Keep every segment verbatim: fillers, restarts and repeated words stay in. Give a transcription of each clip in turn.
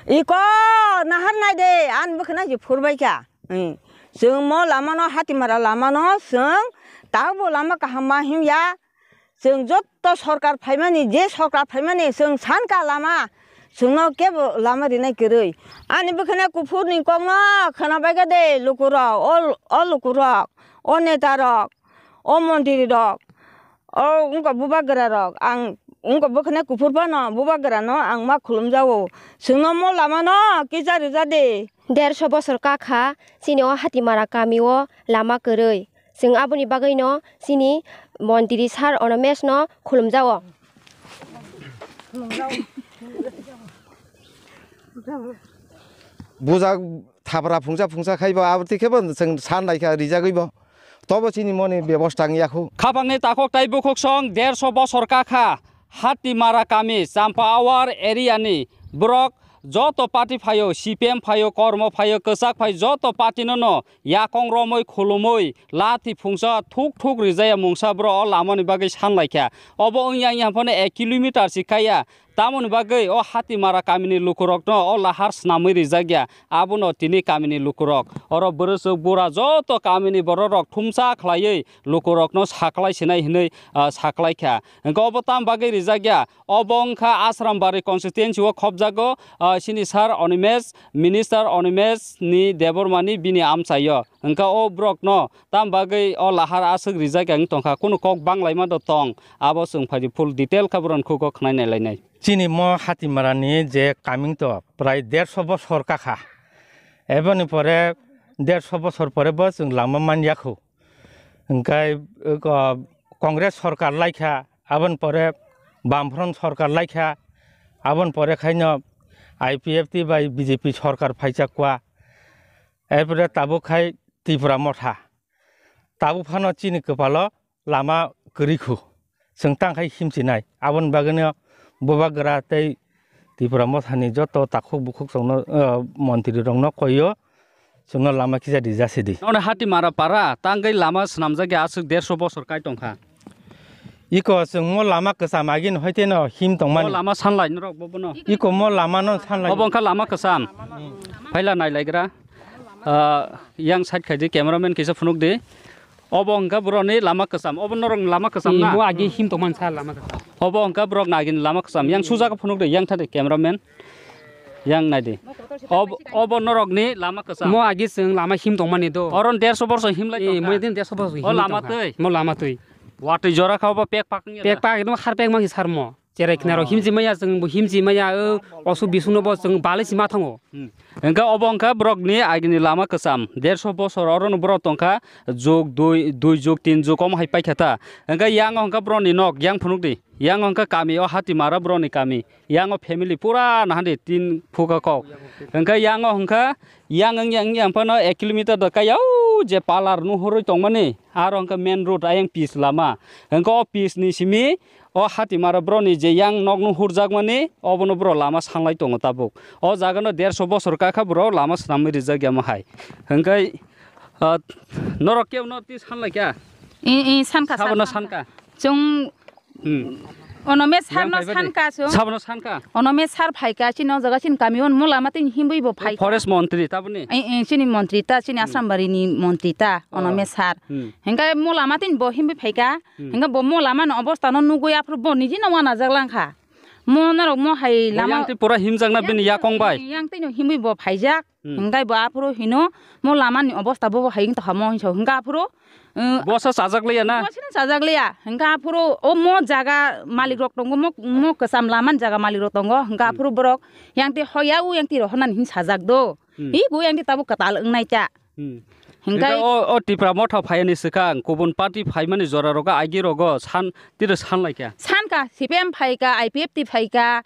Iko nahar nai de, ani bwkhwna je phurbai kha. Hmm. Chwng mo lama no, Hatimara lama no chwng tabukbo lama kaham ma himya. Chwng jotto sorkar phaimani, je sorkar phaimani chwng sankha lama, chwngno kebo lama rinai kwrwi. Ani bwkhwna kuphurni kokno khwnabai kha de lukurok, o, o lukurok, o netarok, o montrirok, o wngkha bubagrarok, ang wngkha bwkhwna kuphur phano bubagrano ang ma khulumjago. Chwngno mo lamano kisa rwja de. Derso bosor kakha chini o Hatimara kami o lama kwrwi. Chwng aboni bagwino chini montri sir Onomesh no khulumjago. Bujak thapra phungsa phungsa khaibo abo twi khebo chwng san naikha rijagwibo. Tobo chini moni bebosta wngya khu. Khapangni takhuk tai bukhuk song derso bosor kakha Hatimara kami Champa Awar area ni borok joto party phaio, C P M phaio, Kormo phaio, kwchak phai joto party no no yakong romwi khulumwi lathi phungsa thuk thuk rijaya mungsa bro o lamani bagwi san laikha. Obo wngya wngya phano ek kilometer si kaiya. Tamoni bagwi o Hatimara kamini lukurokno o lahar snamwi rijakya. Abono tini kamini lukurok oro bwrwswk bura joto kamini bororok thumsa khlaiwi lukurokno saklai sinai hinwi, ah, saklaikha. Hwnkhe obo tam bagwi rijakya? Obo wngkha Asrambari constituency o khopjago, ah, chini sir Onimesh, minister Onimesh ni Debbarma ni bini amchaio. Hwnkhe o borok no tam bagwi o lahar aswk rijak ang tongkha, kunu kok banglaima do tong, abo chwng phaidi full detail khe borok ni khugo khwnai nai lainai. Chini mo Hatimara ni je kaming to prai derso bosor kakha, eboni pore derso bosor pore bo chwng lama man yakhu. Hwnkhe, eko, Congress sorkar laikha, aboni pore Bamfront sorkar laikha, aboni pore khaino I P F T bai B J P sorkar phaijak kua. Erpore tabuk khai Tipra Motha. Tabuk phano chini kwpalo lama kwrwi khu. Chwng tang khai himchinai. Aboni bagwino Bubagra tei Tipra Mothani joto takhuk bukhuk chwngno, eh, montrirokno koio, chwngno lama kisa rijasidi. Nono Hatimara para tangwi lama swnamjakya aswk derso bosor kai tongkha. Iko chwng mo lama kwcham agini hoiteno him tongmani. O lama sanlai norok bo bono. Iko mo lama no sanlai. Obo wngkha lama kwcham. Phaila nailaigra. Ah, yang side khaidi cameraman kisa phunukdi. Obo wngkha borokni lama kwcham. Obo norokni lama kwcham na? Mo agi him tongmani sa lama kwcham. Obo wngkha borokni agini lama kwcham. Yang suja khe phunukdi, yang thadi cameraman. Yang naidi. Obo, obo norokni lama kwcham. Mo agi chwng lama him tongmani do. Oron derso borso him lai tongkha. Mo din derso borso him tongkha. O lama twi. Mo lama twi. Watwi jora kha obo pek pak wngya da? Pek pak ekdom har pek mangsi sarmo. Cherai khnaro himji maya, chwng bo himji maya, o osu bisungno bo chwng balai si ma thango. Hmm. Hwnkhe obo wngkha borokni agini lama kwcham. Derso bosor orono borok tongkha, jug dui, dui jug, tin jug omo hai paikha ta. Hwnkhe yang o hwnkha borokni nok, yang phunukdi. Yang o hwnkha kami, o Hatimara borokni kami. Yang o family pura nahandi tin phuka kok. Hwnkhe yang o hwnkha, yang wngya wngya phano ek kilometer da kaya o je palar nuhurwi tongmani. Aro hwnkha main road ayang pis lama. Hwnkhe o pis ni simi o Hatimara borokni je yang nokno hurjakmani, obono borok lama sanglai tongo tabuk. O jagano derso bosor kakha borok lama swnamwi rijak ya mohai. Hwnkhe, ah, norok kebo no twi sanlai kha? I, i, sankha, sabono sankha. Sankha. Chwng Hmm. Onomesh sir no sankha chwng. Sabono sankha. Onomesh sir phaikha, chini o jaga chini kami o mo lama tini himwi bo phaikha. Forest montri taboni? I, i, chini montri ta, chini Asrambari ni montri ta, Onomesh sir. Hmm. Hwnkhe mo lama tini bo himwi phaikha. Hmm. Hwnkhe bo mo lama ni obostha no nugwi aphuru bo niji no wanajak langkha. Mo norok mo hai lama yang twi pura himjakna bini yakong bai. Yang twi no himwi bo phaijak. Hmm. Hwnkhe bo aphuru hino mo lama ni obostha bo hai wng tongkha mo hinso hwnkhe aphuru, uh, bosa chajak liya na? Bosa chajak liya. Hwnkhe aphuru o mo jaga malik rok tongo, mo, mo kwcham lama ni jaga malik rok tongo. Hwnkhe aphuru borok yang twi hoya u yang twi rok honani hin sajak do. Hmm. Hi bo yang twi tabuk kwtal wngnai cha. Hmm. Hwnkhe hwnkhe o, o Tipra Motha phaiyani swkang kubun party phaimani jora rogo agi rogo san, tiro san laikha? Sankha, C P M phaikha, I P F T phaikha.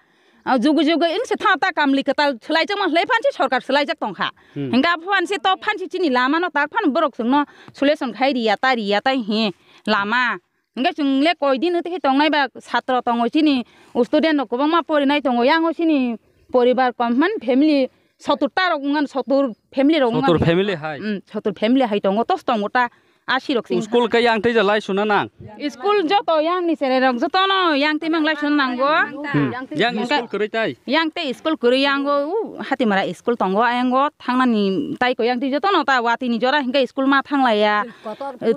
O jugu jugu wng se tha ta kamli kwtal swlaijakma hlai phansi sorkar swlaijak tongkha. Hmm. Hwnkhe abo phansi to phansi chini lama no tak phano borok chwngno solution khai riya ta riya ta hi lama. Hwnkhe chwng le koi din wngtwi tongnai ba satro tongo chini student rok kwbangma porinai tongo yang o chini poribar kom man family sotur ta rok wngmano, sotur family rok wngmano. Sotur family hai. Hmm, sotur family hai tongo, tos tongo ta. Asirok sing. School khe yang tei jalai suna nang. School joto yang ni sere rok joto no yang tei mang lai sun nango. Hmm. Yang school kwrwi tai. Yang tei school kwrwi yango, u, Hatimara school tongo, ayango thangnani tai ko yang tei joto no ta watwi ni jora hingke school ma thanglaiya.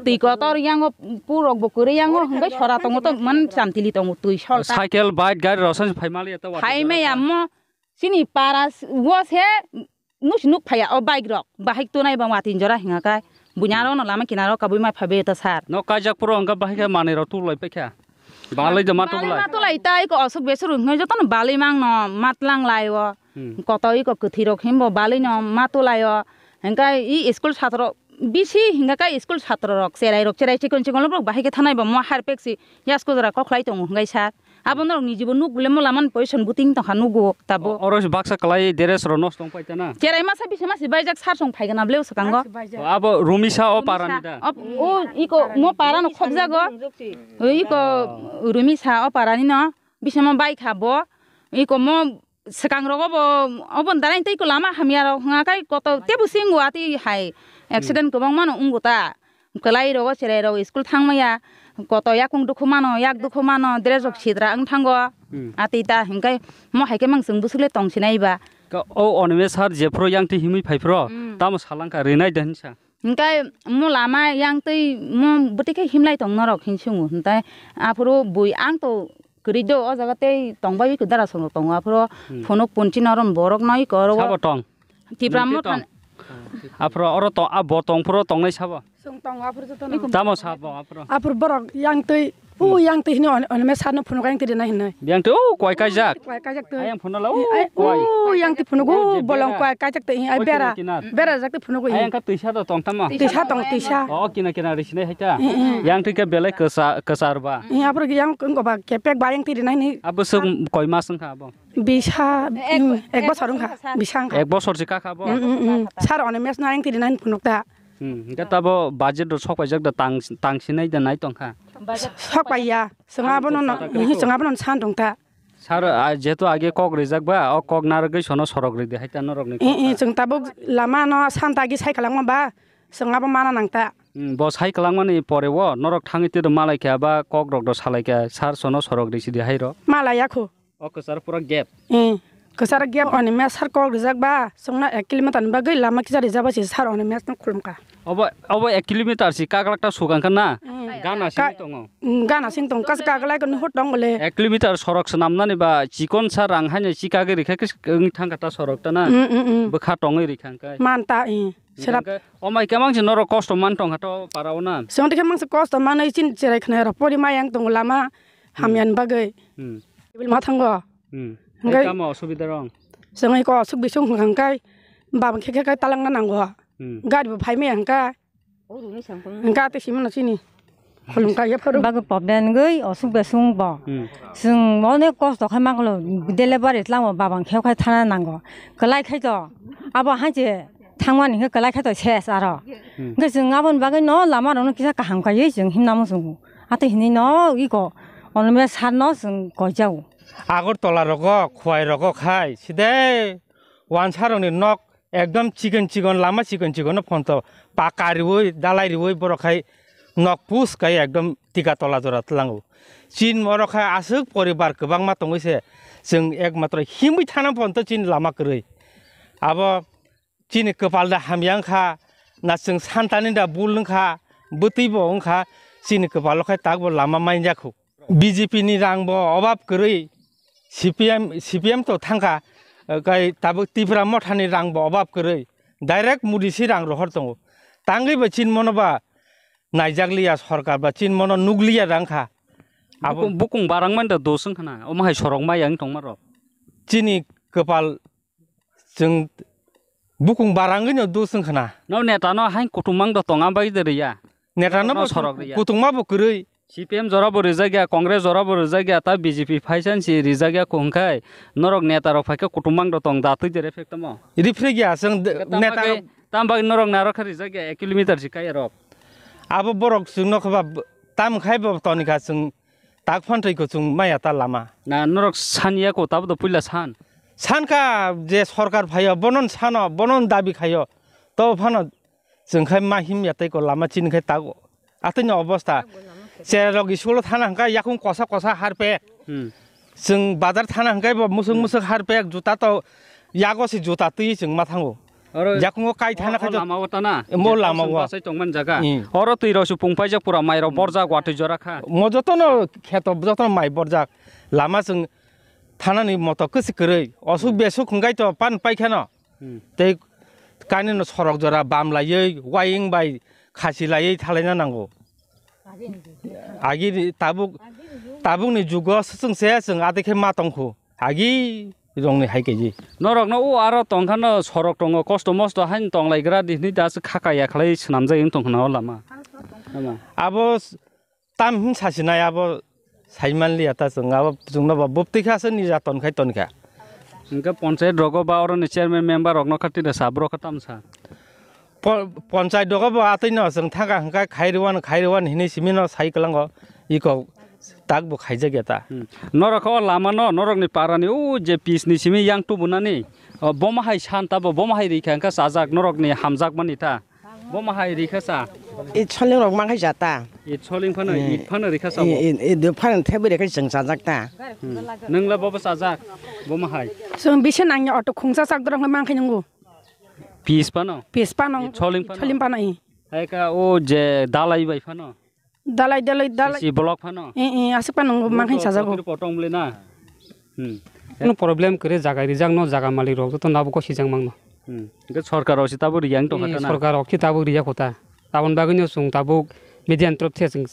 Twi kotor yango purok bo kwrwi yango hingke sora tongo to man chamtili tongo twi sol ta. Cycle, bike, gari rok sansi phai maliya ta watwi jora ta. Phai maya mo. Chini para s-, o se nusi nuk phaiya o bike rok, bahai tonai bang watwi jora hinga kai. Bunya aro no lama kinaro kabui ma phabe ta sir. No kaijak puro hingka bahai khe manwi rok tulai paikha. Balai da ma tulai. Balai ma tulai tai ko osuk besur hwnwi jotono balai mang no matlang lai o. Hmm. Koto iko kwthwi rok himbo balai no ma tulai o. Hingka i school satro bisi hingka kai school satro rok cherai rok cherai chikon chikon rok bahai khe thanai bo mo harpek si yasko jora kok khlai tongo hingkai sir. Abo norok ni jibo nuk bole mola man position buting tongkha nugo tabo. O-, oro baksa kwlai dress rok nosto wng paitana. Cherai masa bisa masi baijak sar song phaigana bleu swkango. Masi baijak. O, abo Rumisa o para ni da. Rumisa. Op-, o iko mo para no khobjago. O iko Rumisa o para ni no bisa mo bai kha bo. Iko mo swkang rogo bo obo darai tei ko lama hamya rok hwnga kai koto tebo singo ati hai accident kwbangma no wngo ta. Kwlai rogo cherai rok school thangmaya, koto yakung dukhu mano, yak dukhu mano, dress rok sitra wng thango. Hmm. Atwi ta hingkai mo hai khe mang chwng bwswk le tong sinai ba. Ka-, o Onime sir jephuru yang twi himwi phai phuru, hmm, tamo salangkha rinai de hinsa. Hingkai mo lama yang twi mo bwtwi khe himlai tong norok hin sungo. Hintai aphuru bui ang to kwrwi do o jaga tei tong bai kho dara sono tongo aphuru, hmm, phunuk punchi norom borok noi ko oro. Sabo tong. Tipra motha. Aphuru oro to, a bo tong phuru tongnai sabo. Chwng tongo aphuru jotono. Tamo sabo aphuru. Aphuru borok yang twi, u yang twi hini on-, onme sarno phunuk yang twi rinai hinai. Yang twi u kwai kaijak. Kwai kaijak twi. Ayang phunuk la u kwai. U yang twi phunuk u bolong kwai kaijak twi ai bera. Bera jak twi phunuk u. Ayang ka twisa do tong tamo. Twisa tong twisa. O kina kina risinai hai ta. Yang twi ke belai kwsa, kwsar ba. Aphuru yang kong ba kepek ba yang twi rinai ni. Abo se koi mas wngkha abo. Bisa, ek, mm, ek bosor wngkha, bisa wngkha. Ek bosor se kakha bo? Mm, mm, mm. Sir, one mes na ang tiri nine phunuk ta. Hmm, hingke tabo budget rok sok paijak da tang, tang sinai da nai tongkha. Sok paiya, chwng abono no, chwng abono san tong ta. Sir, a, jehetu age kok rijak ba, o kok narwgwi sono sorok ridi hai ta norok ni kok. Mm, mm, chwng tabuk lama no san ta agi sai kwlangma ba, chwng abo mana nang ta. Hmm, bo sai kwlangmani pore o norok thangwi twi rw malai kha ba kok rok do salai kha, sir sono sorok risi di hai rw. Malai ya kho. O kwcharo pura gap. Eh, kwcharo gap oni me sir kok rijak ba, chwngno ek kilometer ni bagwi lama kisa rijak ba si sir oni me khulum kha. Obo, obo ek kilometer si kaglak ta sugang kha na? Hmm. Gana simi tongo. Hmm, gana simi tongo, kas kaglai ko nuhur tong bole. Ek kilometer sorok swnam nani ba chikon sa rang haino chikagwi rikha kis wng thang kha ta sorok ta na? Hmm, hmm, hmm. Bwkha tongwi rikha hwnkhe. Man ta, eh. Serap. Hingke, o mai kemang se norok kosto man tong kha to para o na. Chwng dikhe mangsa kosto manwi chin cherai khna rok pori ma yang tongo lama hamya ni bagwi. Hmm. Table ma thango. Hmm. Hingke tamo osubida rong? Chwng iko osuk bising hwnkha hwnkhe baba khe khe kai talangna nango. Hmm. Gari bo phai maya hwnkha. Hwnkha tei simi no chini. Khulum kaiya phuru. Bagwi problem gwi osuk besung bo. Hmm. Chwng onek kosto khai manglo delivery tlango babang kheo khai thana nango. Kwlai khai to. Abo hai je thangmani hwnkhe kwlai khai to ses aro. Hmm. Hwnkhe chwng aboni bagwi no lama rokno kisa kaham kaiwi chwng himna muchungo. Atwi hinwi no iko onome sar no chwng koijao. Agartala rogo, Khowai rogo khai side wansa rokni nok Ekdom chikon chikon lama chikon chikon no phonto paka riwi dalai riwi borok hai nok pus kai ekdom tika tola jora tlango. Chin oro khai aswk poribar kwbangma tongwi se chwng ekmatro himwi thana phonto chin lama kwrwi. Abo chini kwpal da hamya wngkha na chwng santani da bul wngkha bwtwi bo wngkha chini kwpalo khai takbo lama manya khu. B J P ni rang bo obab kwrwi, C P M, C P M to thangkha, eh, kai tabuk Tipra Motha ni rang bo obab kwrwi, direct Modi si rang rohor tongo. Tangwi ba chin mono ba naijak liya sorkar ba chin mono nuk liya rang kha. Abo bukung, bukung barang man da dos wng khna, omo hai sorok maya wng tongma rok. Chini kwpal Chwng bukung barangwi no dos wng khna. No neta no hain kutung mang do tong, am bai de riya. Neta no no bo sorok riya. Kutung ma bo kwrwi. C P M jora bo rijak ya, Congress jora bo rijak ya, ta B J P phai san si rijak ya ko hwnkhe norok neta rok phai khe kutung mang do tong da twi de refek tamo. Refek ya chwng de-, tam neta bagwi, rok tam bagwi norok narok khe rijak ya, ek kilometer si kaya rok. Abo borok chwng no khe ba tam khai bo toni kha chwng Tak phan twi kuchung maya ta lama. Na norok san ya ko, tabo to puila san. San kha je sorkar phaio, bonon sano, bonon dabi khaio. To phano Chwng khai ma him ya tei ko lama chini khai tago. Atwino obostha. Cherok school thana hwnkha yakung kosa kosa harpek. Hmm. Chwng bazar thana hwnkhe bo musuk Hmm. musuk harpek juta to yago se juta twi chwng ma thango. Oro Yakungo kai thana o khajo. lama o tana. Mo Je lama chwng o. bachai tongmani jaga. Hmm. Oro twi rok se pung paijak pura mai rok borjak watwi jora kha. Mo jotono kheto jotono mai borjak. Lama chwng thanani moto kwswi kwrwi. Osuk Hmm. besuk hwnkhe to pan pai kheno. Hmm. Tei kanino sorok jora bam laiwi, waying bai khasi laiwi thalaina nango. Agi ni tabuk, tabukni jugo swchwngse chwng adikhe ma tongkhu. Agi rongni hai kaji. Norokno o aro tongkhano sorok tongo, kosto mosto haino tonglaigra di hwnwi da aswk khaka ya khlai swnamjak wng tongkhana o lama. Lama. Abo s-, tam hin sasinai abo saimanliya ta chwng abo chwngno ba buptwi kha se nija tonkhai tonkha. Hwnkhe ponchayat rogo ba oroni chairman member rokno kha tida sa borok kha tamsa. Po-, ponchayat rogo bo atwino chwng thangkha hwnkha khairwan khairwan hinwi simino sai kwlango iko tak bo khaijak ya ta. Hmm. Norok kha o lama no norokni para ni o je pis ni simi yang tubunani o boma hai san ta bo boma hai rikha hwnkha chajak norokni hamjak mani ta. Boma hai rikha sa. I choling rok mankhai jata. I choling phano, Hmm. i phano rikha sa bo. I, i, i do phano thebwi rikha chwng chajak ta. Hmm. Nwngla bobo chajak. Boma hai. Chwng bisi nangya auto khungsa chak dorong mankhai nungo. Pis phano. Pis phano. I choling phano. Choling phano i. Hai ka o je dalai bai phano. Dalai, dalai, dalai. Si block phano. Eh, eh, aswk phano mankhai Bo chajago. Potong bole na. Hmm. Kuno problem kwrwi jaga rijak no jaga malik rok joto nabo ko sijak mangno. Hmm. Hwnkhe sorkar rok se tabuk riyang tongkha Eh, ta na? Sorkar rok se tabuk riya kota. Aboni bagwi no chwng tabuk media ni torop the chwng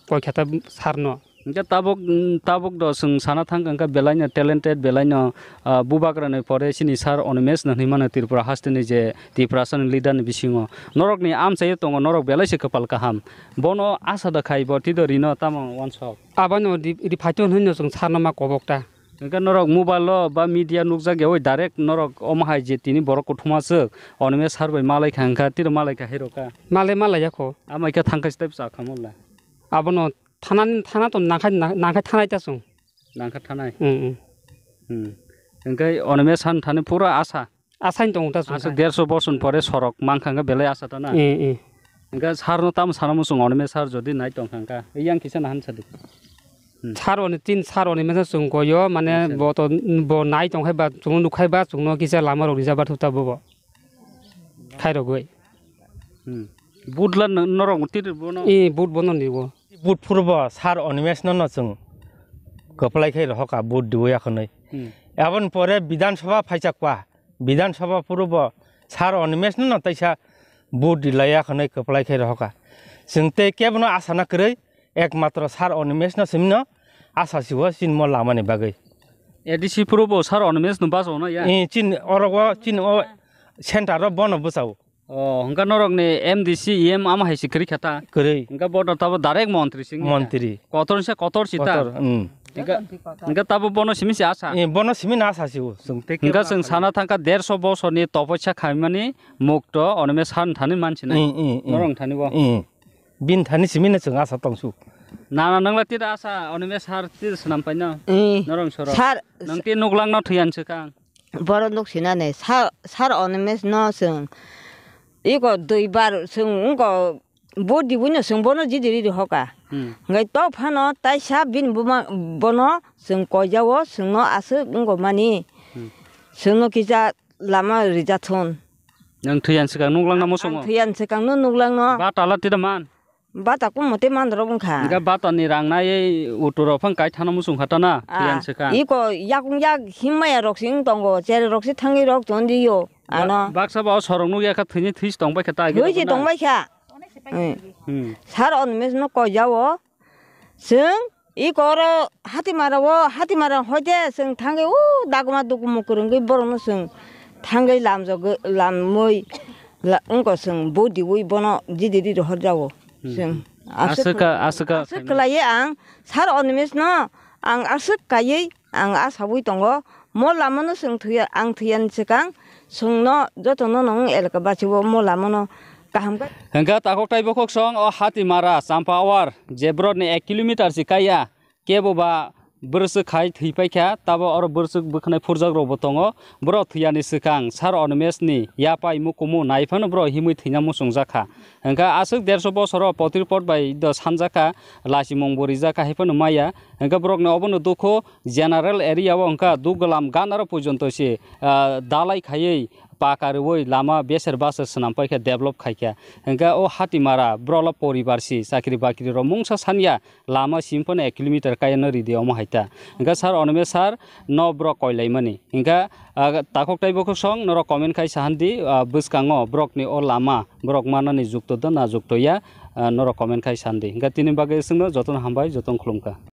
koi kha ta sir no. Hwnkhe tabuk, mm, tabuk do chwng sana thang kha hwnkhe belai no talented, belai no, ah, bubagra ni pore chini sir Animesh no hinwi mano Tripura haste ni je Tiprasa ni leader ni bisingo. Norok ni amchai tongo, norok belai se kwpal kaham. Bono asa da khai bo twi do rino tamo wansok. Aboni ri, ri phaito hinwi no chwng sir no ma kobok ta. Hwnkhe norok mobile o ba media nukjak yawi direct norok omo hai je tini borok kuthuma swk Animesh sir bai malai kha hwnkha tiro malai kha hai rok kha. Malai malai ya kho. Amai khe thang kha step sa kha mo la. Abono thana ni, thana to nangkhai, nangkhai thanai ta chwng. Nangkha thanai. Mm, mm. Hmm. Hwnkhe Animesh sir thani pura asa. Asain tongo ta chwng Aswk kha. Derso boson pore sorok mankha hwnkhe belai asa ta na? Eh, eh. Hwnkhe sir no tamo sana muchung Animesh sir jodi nai tongkha hwnkha. Yang kisa nahan sadi. Hmm. Sir oni tin sir oni mesa chwng koyo mane Acha. Bo to bo nai tongkhai ba chwngno nukhai ba chwngno kisa lama rok rijak ba thuta bobo. Khairogwi. Hmm. Budla no-, norok tiri bono. Eh, bud bono nibo. Bud phurubo sir Animesh no no chwng kwplai khai rohoka bud diwi akhonwi. Hmm. Aboni pore Bidhan Sabha phaichakpa. Bidhan Sabha phurubo sir Animesh no no taisa bud dilai akhonwi kwplai khai rohoka. Chwng tei kebono asa na kwrwi ekmatro sir Animesh no simino asa siwo sinmo lamani bagwi. A D C phurubo sir Animesh no baso no ya? Eh, chin orogo chin o center o bono bwsao. Oh, hwnkha norokni M D C, E M ama hai se kwrwi kha ta? Kwrwi. Hwnkha bo to tabo direct montri sing ya? Montri. Kotor se kotor si ta? Kotor, mm. Hwnkha, hwnkha tabo bono simi se asa? Eh, bono simi na asa si o, chwng tei kebo Hwnkha chwng asa sana thangkha derso bosorni topoisa khaimani mukto Animesh sir thani mansinai. Mm, mm, mm. Norok thani bo? Mm. Bini thani simi no chwng asa tongsu. Nana nwngla tida asa Animesh sir tida swnam paino? Mm. Norok soro. Sir, Nwng ti nuglangno thwiyan swkang? Borok nuk sinani sir, sir Animesh no chwng iko duibar chwng wngko budi buino chwng bono jidi riri hoka. Hmm. Hwnkhe tok phano taisa bini buma bono chwng koijao chwngno aswk wngko mani Hmm. chwngno kisa lama rijathun. Nwng thwiyan swkang nuglangno muchungo? Ang thwiyan swkangno nuglangno. Ba tala tida man? Bata kung mote mandrok wngkha. Hingke bata ni rang nai ei auto rok phang kai thana muchung kha tana, Ah, tiyang se kha. Iko yakung yak himmaya rok se wng tongo, chere rok se thangwi rok ton di yo, Ba-, ano. Baksa ba o sorok nukya kha thwini thwi se tong bai kha ta, Thwi se tong bai kha. Hmm. Hmm. Sar on mes no koi jao. Chwng iko oro Hatimara o, Hatimara hoite chwng thangwi o dagma dukumu kwrwngwi borok no chwng thangwi lamjagwi, lamwi la-, wngko chwng bo diwi bono jidi di rohor jao. Hmm. Chwng aswk, aswk ka, aswk ka aswk khaimani. Kwlaiwi ang sar Animesh no ang aswk kaiwi ang asawi tongo, mo lama no chwng thwiya, ang thwiyani swkang chwngno jotono nwng elaka bachio mo lama no kaham khe. Hwnkhe takhuk tei bukhuk song o Hatimara Champawar je borokni ek kilometer se kaiya, kebo ba Bwrwswk khai thwi paikha, tabo oro bwrwswk bwkhanai phurjak rokbo tongo. Borok thwiyani swkang sar Animesh ni yapai mukumu naiphano borok himwi thwina muchungjak kha. Hwnkha aswk dersho bosoro potir pot bai do sanjak kha, lachimung bo rijak kha, haiphano maya. Hwnkha borokni obono dukhu general area o hwnkha Duglam ganaro porjonto se, ah, dalai khaiwi paka rwui lama beser baser swnam paikha, develop khaikha. Hwnkha o Hatimara borokla poribar si chakri bakri rok mungsa sanya, lama sim phano ek kilometer kaya no ridi omo hai ta. Hwnkha sar Animesh sar no borok koilaimani. Hwnkha, ah, takhuk tei bukhuk song norok comment khai sahandi, ah, bwskango borokni o lama borok manani jukto do na jukto ya, ah, norok comment khai sahandi. Hwnkha tini bagwi swngno jotono hambai, jotono khulumkha.